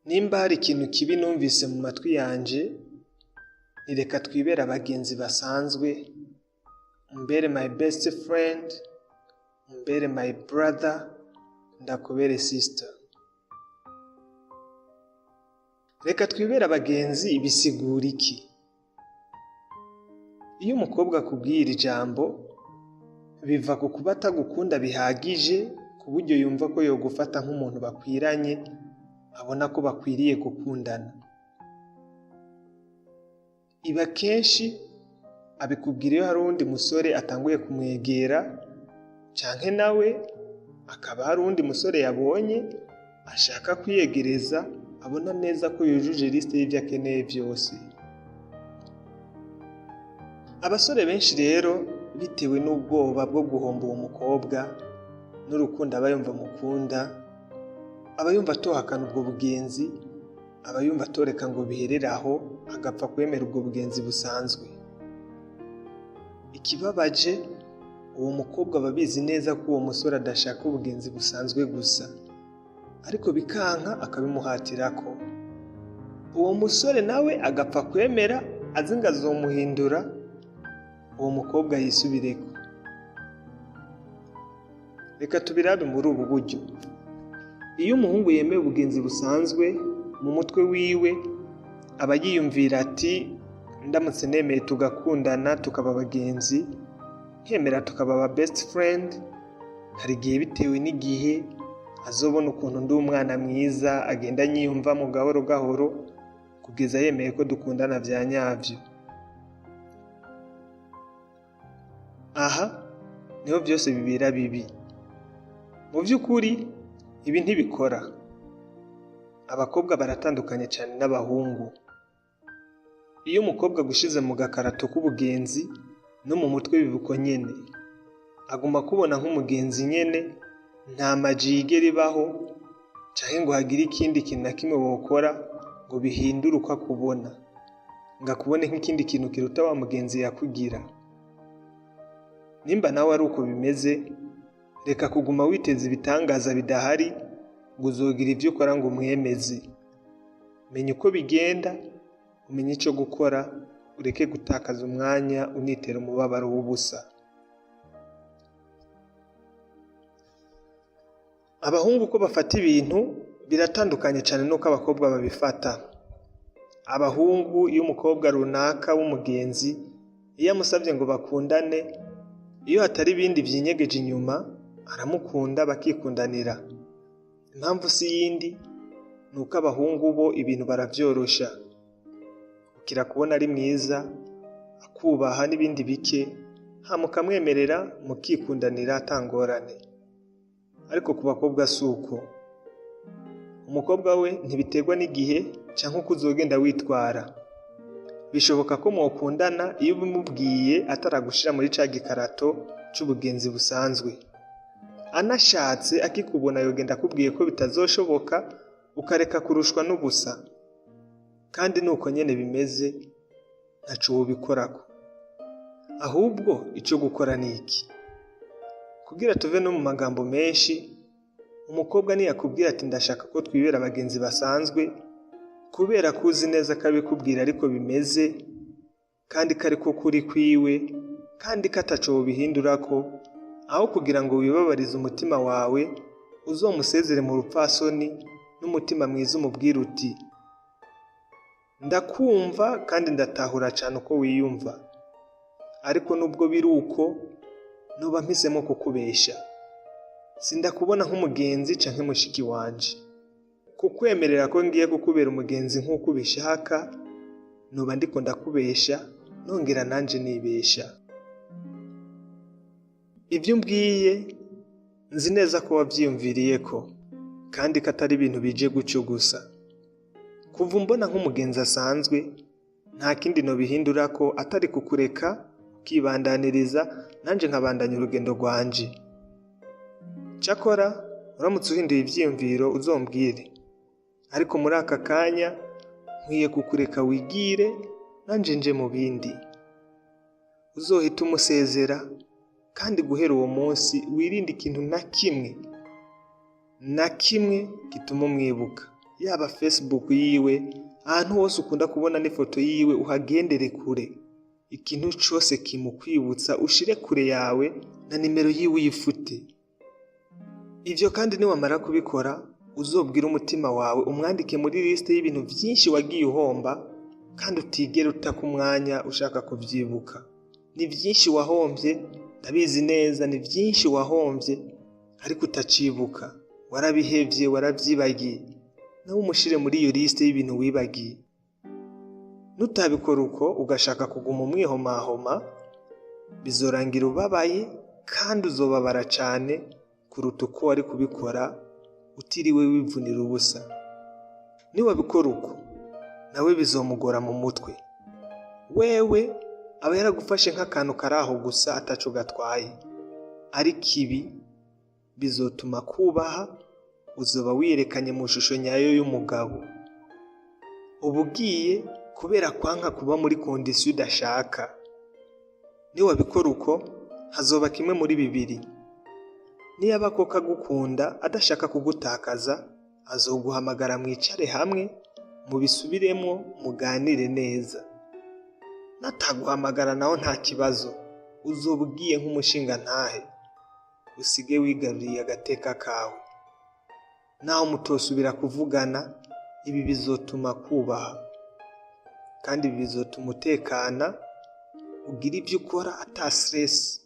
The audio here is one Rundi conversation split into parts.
Nimba hari ikintu kibi numvise mu matwi yanje, ni reka twibere abagenzi basanzwe, umbere my best friend, umbere my brother, ndakubere sister. Reka twibere abagenzi bisigura iki? Iyo umukobwa akubwiye iri jambo, biva ku kuba atagukunda bihagije ku buryo yumva ko yogufata nk'umuntu bakwiranye, abona ko bakwiriye gukundana. Ibi akenshi abikubwira iyo hari uwundi musore atanguye kumwegera, canke nawe akaba hari uwundi musore yabonye ashaka kwiyegereza, abona neza ko yujuje liste y'ivyo akeneye vyose. Abasore benshi rero bitewe n'ubwoba bwo guhomba uwo mukobwa n'urukundo aba yumva amukunda, aba yumva atohakana ubwo bugenzi, aba yumva atoreka ngo biherere aho, agapfa kwemera ubwo bugenzi busanzwe. Ikibabaje, uwo mukobwa aba abizi neza ko uwo musore adashaka ubugenzi busanzwe gusa, ariko bikanka akabimuhatirako. Uwo musore nawe agapfa kwemera azi ngo azomuhindura, uwo mukobwa yisubireko. Reka tubirabe muri ubu buryo. Iyo umuhungu yemeye ubugenzi busanzwe, mu mutwe wiwe aba yiyumvira ati ndamutse nemeye tugakundana tukaba abagenzi, nkemera tukaba aba best friend, hari igihe bitewe n'igihe azobona ukuntu ndi umwana mwiza, agenda anyiyumvamo gahoro gahoro kugeza yemeye ko dukundana vya nyavyo. Aha niho vyose bibera bibi. Mu vy'ukuri ibi ntibikora. Abakobwa baratandukanye cane n'abahungu. Iyo umukobwa agushize mu gakarato k'ubugenzi, no mu mutwe biba uko nyene. Aguma akubona nk'umugenzi nyene, nta maji yigera ibaho, canke ngo hagire ikindi kintu na kimwe wokora ngo bihindure uko akubona, ngo akubone nk'ikindi kintu kiruta wa mugenzi yakugira. Nimba nawe ari uko bimeze, reka kuguma witeza ibitangaza bidahari ngo uzogira ivyo ukora ngo umwemeze. Menya uko bigenda, umenye ico gukora, ureke gutakaza umwanya unitera umubabaro w'ubusa. Abahungu uko bafata ibintu biratandukanye cane n'uko abakobwa babifata. Abahungu iyo umukobwa runaka w'umugenzi iyo amusavye ngo bakundane, iyo hatari ibindi vyinyegeje inyuma, aramukunda bakikundanira. Impamvu si iyindi, ni uko abahungu bo ibintu baravyorosha. Ukira kubona ari mwiza, akubaha n'ibindi bike, hama ukamwemerera mukikundanira ata ngorane. Ariko ku bakobwa si uko. Umukobwa we ntibiterwa n'igihe canke uko uzogenda witwara. Bishoboka ko mwokundana iyo ubimubwiye ataragushira muri ca gikarato c'ubugenzi busanzwe. Anashatse akikubona yogenda akubwiye ko bitazoshoboka, ukareka kurushwa n'ubusa. Kandi nuko nyene bimeze, ntaco wobikorako. Ahubwo ico gukora ni iki? Kugira tuve no mu magambo menshi, umukobwa niyakubwira ati ndashaka ko twibera abagenzi basanzwe, kubera ko uzi neza ko abikubwira ariko bimeze, kandi ko ariko kuri kwiwe, kandi ko ataco wobihindurako, aho kugira ngo wibabarize umutima wawe, uzomusezere mu rupfasoni n'umutima mwiza umubwire uti ndakumva kandi ndatahura cane uko wiyumva, ariko nubwo biri uko, noba mpisemo kukubesha. Sindakubona nk'umugenzi canke mushiki wanje. Kukwemerera ko ngiye kukubera umugenzi nk'uko ubishaka, noba ndiko ndakubesha, nongera nanje nibesha. Ivyo umbwiye nzi neza ko wavyiyumviriyeko, kandi ko atari ibintu bije gutyo gusa. Kuva umbona nk'umugenzi asanzwe, nta kindi nobihindurako atari kukureka ukibandaniriza, nanje nkabandanya urugendo rwanje. Cakora uramutse uhinduye ivyiyumviro uzombwire, ariko muri aka kanya nkwiye kukureka wigire, nanje nje mu bindi. Uzohite umusezera, kandi guhera uwo munsi wirinde ikintu na kimwe na kimwe gituma umwibuka. Yaba Facebook yiwe, ahantu hose ukunda kubona n'ifoto yiwe uhagendere kure. Ikintu cose kimukwibutsa ushire kure yawe, na nimero yiwe uyifute. Ivyo kandi niwamara kubikora, uzobwire umutima wawe umwandike muri liste y'ibintu vyinshi wagiye uhomba kandi utigera utaka umwanya ushaka kuvyibuka. Ni vyinshi wahomvye, ndabizi neza, ni vyinshi wahomvye ariko utacibuka. Warabihevye, waravyibagiye. Nawe umushire muri iyo liste y'ibintu wibagiye. Nutabikora uko, ugashaka kuguma umwihomahoma, bizorangira ubabaye kandi uzobabara cane kuruta uko wari kubikora utiriwe wivunira ubusa. Niwabikora uko, nawe bizomugora mu mutwe. Wewe aba yaragufashe nk'akantu kari aho gusa ataco gatwaye, ariko ibi bizotuma kubaha, uzoba wiyerekanye mu shusho nyayo y'umugabo. Uba ugiye kubera kwanka kuba muri condition udashaka. Niwabikora uko, hazoba kimwe muri bibiri. Niyaba koko agukunda adashaka kugutakaza, azoguhamagara mwicare hamwe, mubisubiremwo, muganire neza. Nataguhamagara naho nta kibazo, uzoba ugiye nk'umushingantahe, usige wigaruriye agateka kawe. Naho mutosubira kuvugana, ibi bizotuma kubaha, kandi ibi bizotuma utekana, ugire ivyo ukora ata stress,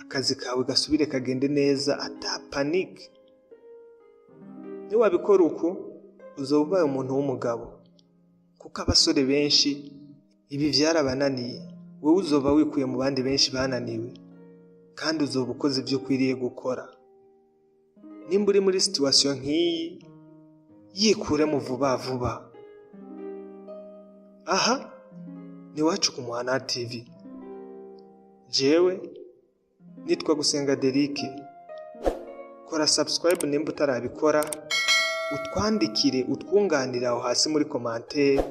akazi kawe gasubire kagende neza ata panique. Niwabikora uku, uzoba ubaye umuntu w'umugabo, kuko abasore benshi ibi vyarabananiye. Wewe uzoba wikuye mu bandi benshi bananiwe, kandi uzoba ukoze ivyo ukwiriye gukora. Nimba uri muri situation nk'iyi, yikuremo vuba vuba. Aha ni iwacu ku Muhana TV. Jewe nitwa Gusenga Derike. Kora subscribe nimba utarabikora, utwandikire, utwunganire aho hasi muri commentaire.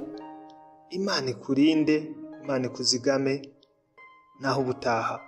Imana ikurinde, Imana ikuzigame, naho ubutaha.